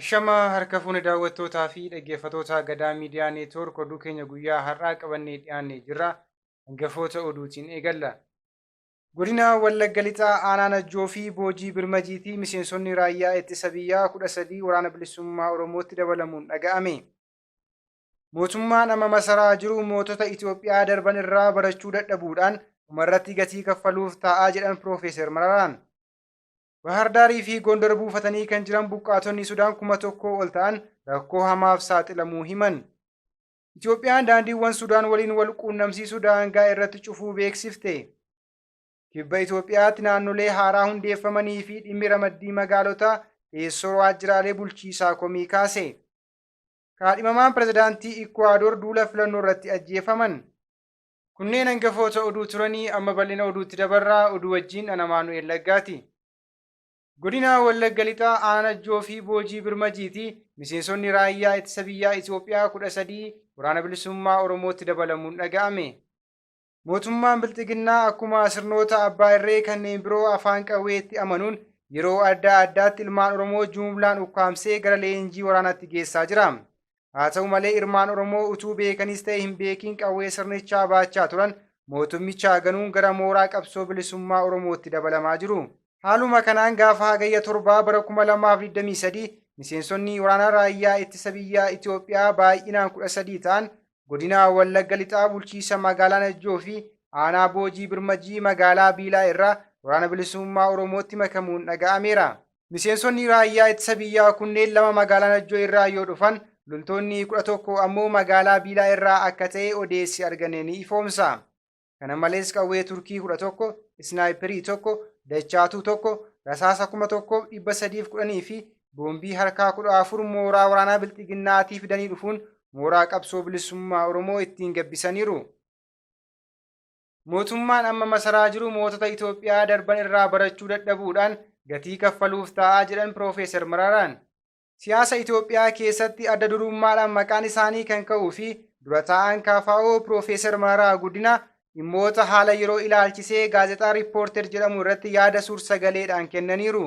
Ashamaa harka fuune daawwattootaa fi dhaggeeffattoota Gadaa Miidiyaa Neetwoork oduu keenya guyyaa har'aa qabannee dhiyaannee jirra. Hangafoota oduutiin eegalla. Godina Wallagga Lixaa Aanaa Najjoo fi Boojii Birmajiitii miseensonni raayyaa ittisa biyyaa 13 Waraana Bilisummaa Oromootti dabalamuun dhaga'ame. Mootummaan amma masaraa jiru mootota Itoophiyaa darban irraa barachuu dadhabuudhaan dhumarratti gatii kaffaluuf taa'aa jedhan Piroofeesar Mararaan. Bahardaarii fi Gondar buufatanii kan jiran buqqaatonni Sudaan 1000 ol ta'an rakkoo hamaaf saaxilamuu himan. Itoophiyaan daandiiwwan Sudaan waliin wal quunnamsiisu daangaa irratti cufuu beeksifte. Kibba Itoophiyaatti naannolee haaraa hundeeffamanii fi dhimmi ramaddii magaalotaa teessoo waajjiraalee bulchiisaa komii kaase. Kaadhimamaan pirezidaantii Ikkuwaadoor duula filannoo irratti ajjeefaman. Kunneen hangafoota oduu turanii amma bal'ina oduutti dabarraa oduu wajjin ana Maanu'eel Laggaati. Godina Wallagga Lixaa Aanaa Najjoo fi Boojii Birmajiiti miseensonni raayyaa ittisa biyyaa Itoophiyaa 13 Waraana Bilisummaa Oromootti dabalamuun dhaga'ame. Mootummaan Bilxiginnaa akkuma sirnoota abbaa irree kanneen biroo afaan qawweetti amanuun yeroo adda addaatti ilmaan Oromoo jumlaan ukkaamsee gara leenjii waraanaatti geessaa jira. Haa ta'u malee ilmaan Oromoo utuu beekanis ta'e hin beekiin qawwee sirnichaa baachaa turan mootummichaa ganuun gara mooraa qabsoo bilisummaa Oromootti dabalamaa jiru. Haaluma kanaan gaafa Hagayya 7 bara 2023 miseensonni waraana raayyaa ittisa biyyaa Itoophiyaa baay'inaan 13 ta'an godina Wallagga Lixaa bulchiisa magaalaa Najjoo fi aanaa Boojii Birmajii magaalaa Biilaa irraa Waraana Bilisummaa Oromootti makamuun dhaga'ameera. Miseensonni raayyaa ittisa biyyaa kunneen 2 magaalaa Najjoo irraa yoo dhufan loltoonni 11 ammoo magaalaa Biilaa irraa akka ta'e odeessi arganne ni ifoomsa. Kana malees qawwee Turkii 11, isnaayiperii 1, dachaatuu 1, rasaasa 1310 fi boombii harkaa 14 mooraa waraanaa Bilxiginnaatii fidanii dhufuun mooraa qabsoo bilisummaa Oromoo ittiin gabbisaniiru. Mootummaan amma masaraa jiru mootota Itoophiyaa darban irraa barachuu dadhabuudhaan gatii kaffaluuf taa'aa jedhan Piroofeesar Mararaan. Siyaasa Itoophiyaa keessatti adda durummaadhaan maqaan isaanii kan ka'uu fi dura taa'aan KFO Piroofeesar Mararaa Guddinaa dhimmoota haala yeroo ilaalchisee gaazexaa Riippoorter jedhamu irratti yaada suur-sagaleedhaan kennaniiru.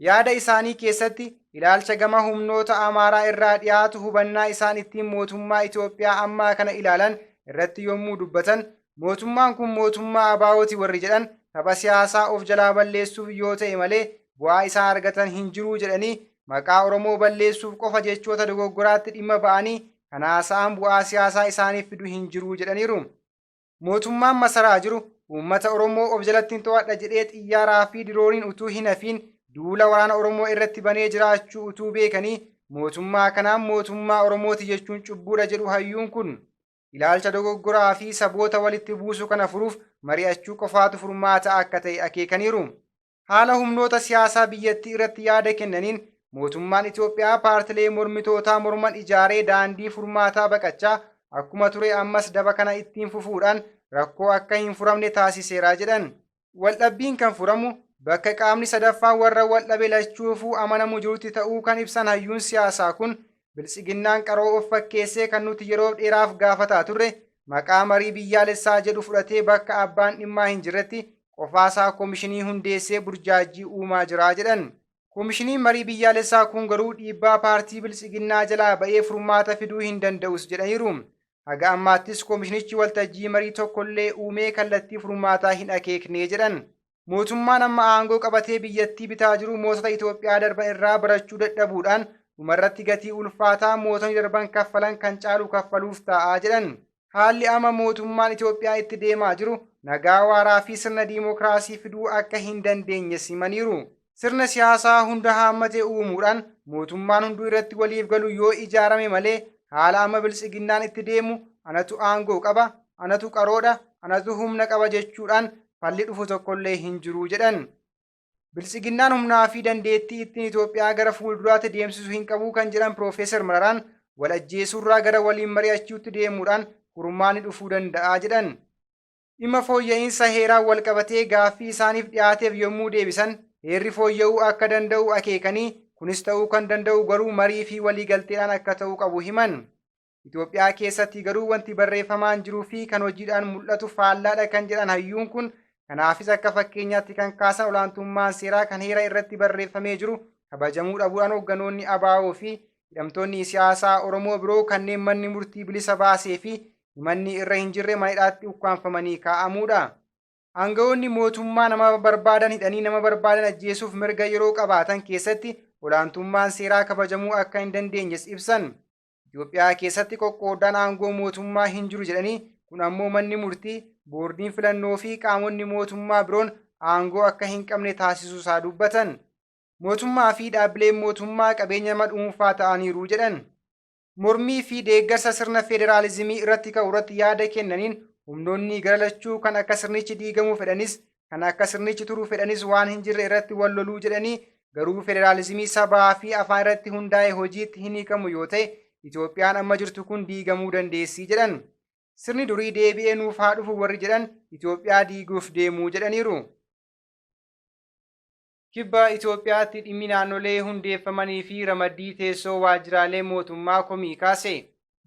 Yaada isaanii keessatti ilaalcha gama humnoota Amaaraa irraa dhiyaatu hubannaa isaan ittiin mootummaa Itoophiyaa ammaa kana ilaalan irratti yommuu dubbatan mootummaan kun mootummaa ABOti warri jedhan tapha siyaasaa of jalaa balleessuuf yoo ta'e malee bu'aa isaan argatan hin jiruu jedhanii maqaa Oromoo balleessuuf qofa jechoota dogoggoraatti dhimma ba'anii kan haasa'an bu'aa siyaasaa isaaniif fidu hin jiruu jedhaniiru. Mootummaan masaraa jiru uummata Oromoo of jalattin to'adha jedhee xiyyaaraa fi dirooniin utuu hin hafiin duula waraana Oromoo irratti banee jiraachuu utuu beekanii mootummaa kanaan mootummaa Oromooti jechuun cubbuudha jedhu hayyuun kun. Ilaalcha dogoggoraa fi saboota walitti buusu kana furuuf mari'achuu qofaatu furmaata akka ta'e akeekaniiru. Haala humnoota siyaasaa biyyattii irratti yaada kennaniin mootummaan Itoophiyaa paartilee mormitootaa morman ijaaree daandii furmaataa baqachaa akkuma ture ammas daba kana ittiin fufuudhaan rakkoo akka hin furamne taasiseera jedhan. Waldhabbiin kan furamu bakka qaamni sadaffaan warra waldhabe lachuufuu amanamu jirutti ta'uu kan ibsan hayyuun siyaasaa kun Biltsiginnaan qaroo of fakkeessee kan nuti yeroo dheeraaf gaafataa turre maqaa marii biyyaalessaa jedhu fudhatee bakka abbaan dhimmaa hin jirretti qofaasaa komishinii hundeessee burjaajjii uumaa jira jedhan. Komishiniin marii biyyaalessaa kun garuu dhiibbaa paartii Biltsiginnaa jalaa ba'ee furmaata fiduu hin danda'us jedhaniiru. Haga ammaattis komishinichi waltajjii marii tokkollee uumee kallattii furmaataa hin akeekne jedhan. Mootummaan amma aangoo qabatee biyyattii bitaa jiru mootota Itoophiyaa darban irraa barachuu dadhabuudhaan dhumarratti gatii ulfaataa mootonni darban kaffalan kan caalu kaffaluuf taa'aa jedhan. Haalli amma mootummaan Itoophiyaa itti deemaa jiru nagaa waaraa fi sirna diimokiraasii fiduu akka hin dandeenyes himaniiru. Sirna siyaasaa hunda haammate uumuudhaan mootummaan hunduu irratti waliif galu yoo ijaarame malee haala amma Biltsiginnaan itti deemu anatu aangoo qaba, anatu qaroodha, anatu humna qaba jechuudhaan falli dhufu tokkollee hin jiru jedhan. Biltsiginnaan humnaa fi dandeettii ittiin Itoophiyaa gara fuulduraatti deemsisu hin qabu kan jedhan Piroofeesar Mararaan wal ajjeesuurraa gara waliin mari'achuutti deemuudhaan furmaanni dhufuu danda'a jedhan. Dhimma fooyya'iinsa heeraan walqabatee gaaffii isaaniif dhiyaateef yommuu deebisan, heerri fooyya'uu akka danda'u akeekanii, kunis ta'uu kan danda'u garuu marii fi waliigalteedhaan akka ta'uu qabu himan. Itoophiyaa keessatti garuu wanti barreeffamaan jiruu fi kan hojiidhaan mul'atu faallaadha kan jedhan hayyuun kun, kanaafis akka fakkeenyaatti kan kaasan olaantummaan seeraa kan heera irratti barreeffamee jiru kabajamuu dhabuudhaan hoogganoonni ABO fi hidhamtoonni siyaasaa Oromoo biroo kanneen manni murtii bilisa baasee fi himanni irra hin jirre mana hidhaatti ukkaamfamanii kaa'amuudha. Aanga'oonni mootummaa nama barbaadan hidhanii nama barbaadan ajjeesuuf mirga yeroo qabaatan keessatti olaantummaan seeraa kabajamuu akka hin dandeenyes ibsan. Itoophiyaa keessatti qoqqooddaan aangoo mootummaa hin jiru jedhanii kun ammoo manni murtii, boordiin filannoo fi qaamonni mootummaa biroon aangoo akka hin qabne taasisuusaa dubbatan. Mootummaa fi dhaabbileen mootummaa qabeenya nama dhuunfaa ta'aniiru jedhan. Mormii fi deeggarsa sirna federaalizimii irratti ka'u irratti yaada kennaniin humnoonni gara lachuu kan akka sirnichi diigamuu fedhanis kan akka sirnichi turu fedhanis waan hin jirre irratti wal loluu jedhanii garuu federaalizimii sabaa fi afaan irratti hundaa'e hojiitti hin hiikamu yoo ta'e Itoophiyaan amma jirtu kun diigamuu dandeessi jedhan. Sirni durii deebi'ee nuuf haa dhufu warri jedhan Itoophiyaa diiguuf deemuu jedhaniiru. Kibba Itoophiyaatti dhimmi naannolee hundeeffamanii fi ramaddii teessoo waajjiraalee mootummaa komii kaase.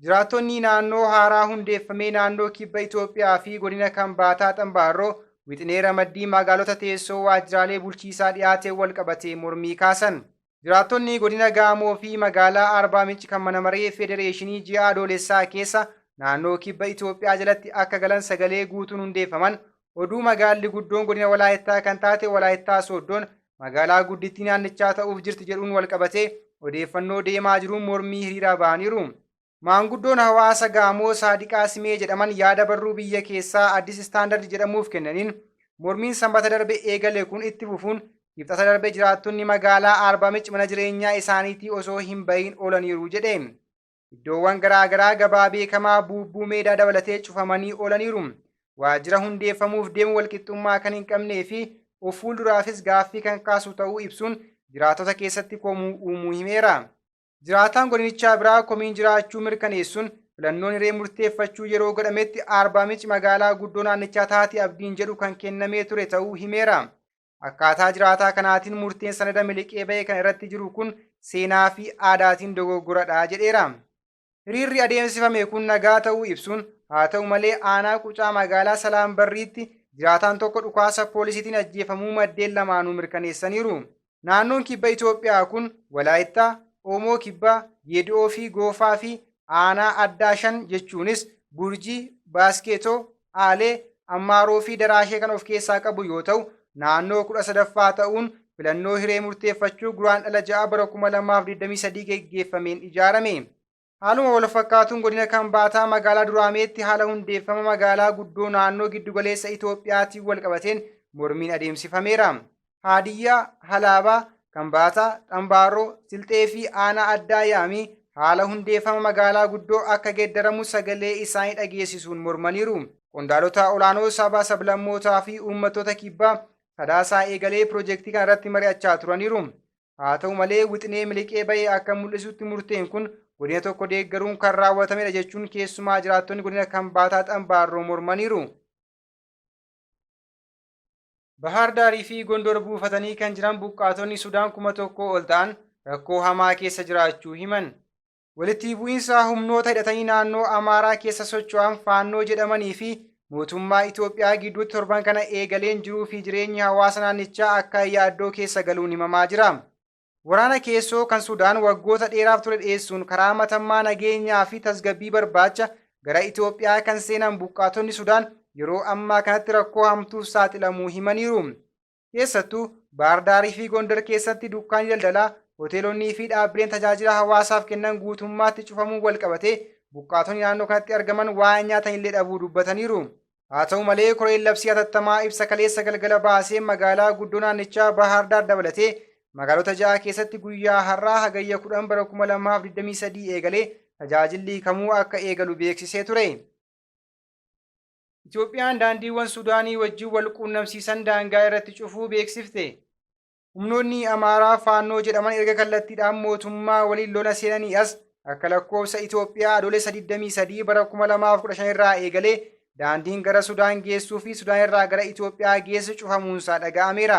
Jiraattonni naannoo haaraa hundeeffamee naannoo Kibba Itoophiyaa fi godina Kambaataa Xambaarroo wixinee ramaddii magaalota teessoo waajjiraalee bulchiisaa dhiyaateen walqabatee mormii kaasan. Jiraattonni godina Gaamoo fi magaalaa Arbaa Minci kan mana maree federeeshinii ji'a Adoolessaa keessa naannoo Kibba Itoophiyaa jalatti akka galan sagalee guutuun hundeeffaman oduu magaalli guddoon godina Walaayittaa kan taate Walaayittaa Sooddoon magaalaa guddittii naannichaa ta'uuf jirti jedhuun walqabatee odeeffannoo deemaa jiruun mormii hiriiraa ba'aniiru. Maanguddoon hawaasa Gaamoo Saadiqaa Simee jedhaman yaada barruu biyya keessaa Addis Standard jedhamuuf kennaniin mormiin Sanbata darbe eegale kun itti fufuun Kibxata darbe jiraattonni magaalaa Arbaa Minc mana jireenyaa isaaniitii osoo hin bahiin oolaniiru jedhe. Iddoowwan garaa garaa gabaa beekamaa Buubbuu Meedaa dabalatee cufamanii oolaniiru. Waajjira hundeeffamuuf deemu walqixxummaa kan hin qabnee fi of fuulduraafis gaaffii kan kaasu ta'uu ibsuun jiraattota keessatti komuu uumuu himeera. Jiraataan godinichaa biraa komiin jiraachuu mirkaneessuun filannoon hiree murteeffachuu yeroo godhametti Arbaa Minc magaalaa guddoo naannichaa taati abdiin jedhu kan kennamee ture ta'uu himeera. Akkaataa jiraataa kanaatiin murteen sanada miliqee bahe kan irratti jiru kun seenaa fi aadaatiin dogoggoradha jedheera. Hiriirri adeemsifame kun nagaa ta'uu ibsuun haa ta'u malee aanaa Qucaa magaalaa Salaam Barriitti jiraataan tokko dhukaasa poolisiitiin ajjeefamuu maddeen lamaanuu mirkaneessaniiru. Naannoon Kibba Itoophiyaa kun Walaayittaa, Oomoo Kibbaa, Geedi'oo fi Goofaa fi aanaa addaa 5 jechuunis Burjii, Baaskeetoo, Aalee, Ammaaroo fi Daraashee kan of keessaa qabu yoo ta'u, naannoo 13ffaa ta'uun filannoo hiree murteeffachuu Guraandhala 6 bara 2023 geggeeffameen ijaarame. Haaluma walfakkaatuun godina Kambaataa magaalaa Duraameetti haala hundeeffama magaalaa guddoo naannoo giddugaleessa Itoophiyaatiin walqabateen mormiin adeemsifameera. Haadiyyaa, Halaabaa, Kambaataa, Xambaarroo, Silxee fi aanaa addaa Yaamii haala hundeeffama magaalaa guddoo akka geeddaramu sagalee isaanii dhageessisuun mormaniiru. Qondaalota olaanoo saba, sablammootaa fi uummattoota kibbaa Sadaasaa eegalee pirojektii kana irratti mari'achaa turaniiru. Haa ta'u malee wixinee miliqee ba'e akka mul'isutti murteen kun godina tokko deeggaruun kan raawwatamedha jechuun keessumaa jiraattonni godina Kambaataa Xambaarroo mormaniiru. Bahaar Daarii fi Gondor buufatanii kan jiran buqqaatonni Sudaan 1000 ol ta'an rakkoo hamaa keessa jiraachuu himan. Walitti bu'iinsa humnoota hidhatanii naannoo Amaaraa keessa socho'an Faannoo jedhamanii fi mootummaa Itoophiyaa gidduutti torban kana eegaleen jiruu fi jireenyi hawaasa naannichaa akka yaaddoo keessa galuun himamaa jira. Waraana keessoo kan Sudaan waggoota dheeraaf ture dheessuun karaa Matammaa nageenyaa fi tasgabbii barbaacha gara Itoophiyaa kan seenan buqqaatonni Sudaan yeroo ammaa kanatti rakkoo hamtuuf saaxilamuu himaniiru. Keessattuu Baahir Daarii fi Gondar keessatti dukkaanni daldalaa, hoteelonnii fi dhaabbileen tajaajila hawaasaaf kennan guutummaatti cufamuun walqabatee buqqaatonni naannoo kanatti argaman waan nyaatan illee dhabuu dubbataniiru. Haa ta'u malee koreen labsii hatattamaa ibsa kaleessa galgala baaseen magaalaa guddoo naannichaa Baahir Daar dabalatee magaalota 6 keessatti guyyaa har'aa Hagayya 10 bara 2023 eegalee tajaajilli kamuu akka eegalu beeksisee ture. Itoophiyaan daandiiwwan Sudaanii wajjin wal quunnamsiisan daangaa irratti cufuu beeksifte. Humnoonni Amaaraa Faannoo jedhaman erga kallattiidhaan mootummaa waliin lola seenanii as akka lakkoofsa Itoophiyaa Adoolessa 23 bara 2015 irraa eegalee daandiin gara Sudaan geessuu fi Sudaan irraa gara Itoophiyaa geessu cufamuunsaa dhaga'ameera.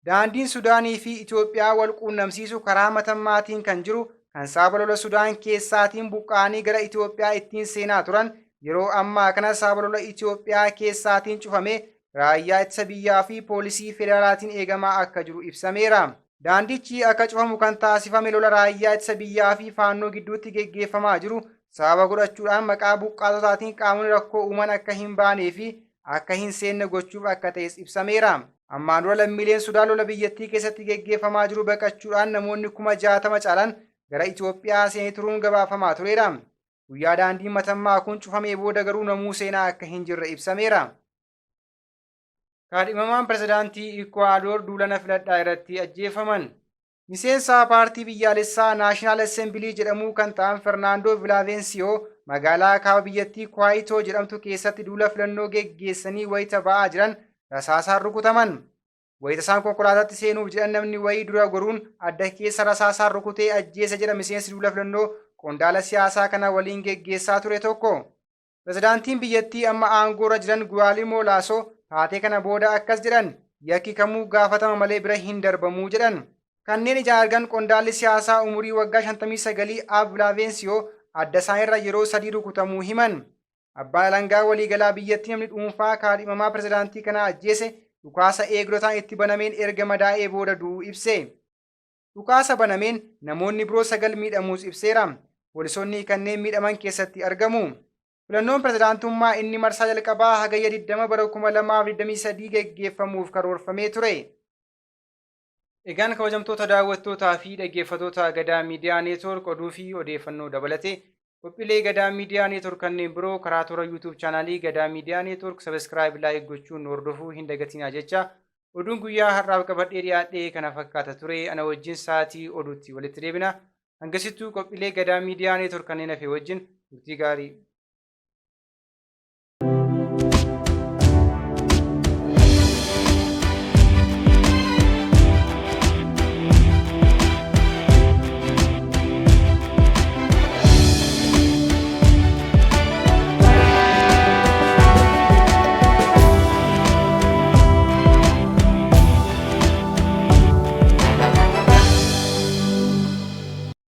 Daandiin Sudaanii fi Itoophiyaa wal quunnamsiisu karaa Matammaatiin kan jiru kan sababa lola Sudaan keessaatiin buqqa'anii gara Itoophiyaa ittiin seenaa turan yeroo ammaa kana sababa lola Itoophiyaa keessaatiin cufamee raayyaa ittisa biyyaa fi poolisii federaalaatiin eegamaa akka jiru ibsameera. Daandichi akka cufamu kan taasifame lola raayyaa ittisa biyyaa fi Faannoo gidduutti geggeeffamaa jiru sababa godhachuudhaan maqaa buqqaatotaatiin qaamonni rakkoo uuman akka hin baanee fi akka hin seenne gochuuf akka ta'es ibsameera. Ammaan dura lammiileen Sudaan lola biyyattii keessatti geggeeffamaa jiru baqachuudhaan namoonni 60,000 caalan gara Itoophiyaa seenanii turuun gabaafamaa tureera. Guyyaa daandiin Matammaa kun cufamee booda garuu namuu seenaa akka hin jirre ibsameera. Kaadhimamaan pirezidaantii Ikuwaadoor duula na filadhaa irratti ajjeefaman. Miseensa paartii biyyaalessaa Naashinaal Assembilii jedhamuu kan ta'an Fernaandoo Vilaavensiyoo magaalaa kaaba biyyattii Kwaayitoo jedhamtu keessatti duula filannoo geggeessanii wayita ba'aa jiran rasaasaan rukutaman. Wayita isaan konkolaataatti seenuuf jedhan namni wayii dura goruun adda keessa rasaasaan rukutee ajjeese jedha miseensi duula filannoo qondaala siyaasaa kana waliin geggeessaa ture tokko. Pirezidaantiin biyyattii amma aangoorra jiran Guwaalimo Laasoo taatee kana booda akkas jedhan, yakki kamuu gaafatama malee bira hin darbamuu jedhan. Kanneen ijaan argan qondaalli siyaasaa umurii waggaa 59 Aab Vilaavensiyoo adda isaaniirra yeroo sadii rukutamuu himan. Abbaan alangaa waliigalaa biyyattii namni dhuunfaa kaadhimamaa pirezidaantii kanaa ajjeese dhukaasa eegdotaan itti banameen erga madaa'ee booda du'uu ibse. Dhukaasa banameen namoonni biroo 9 miidhamuus ibseera. Poolisoonni kanneen miidhaman keessatti argamu. Filannoon pirezidaantummaa inni marsaa jalqabaa Hagayya 20 bara 2023 geggeeffamuuf karoorfamee ture. Egaan kabajamtoota daawwattootaa fi dhaggeeffatoota Gadaa Miidiyaa Neetwoork, oduu fi odeeffannoo dabalatee qophiilee Gadaa Miidiyaa Neetwoork kanneen biroo karaa toora YouTube chaanaalii Gadaa Miidiyaa Neetwoork subscribe, like gochuun hordofuu hin dagatinaa jecha, oduun guyyaa har'aaf qabadhee dhiyaadhee kana fakkaata ture. Ana wajjin sa'aatii oduutti walitti deebina. Hangasittuu qophiilee Gadaa Miidiyaa Neetwoork kanneen hafe wajjin turtii gaarii.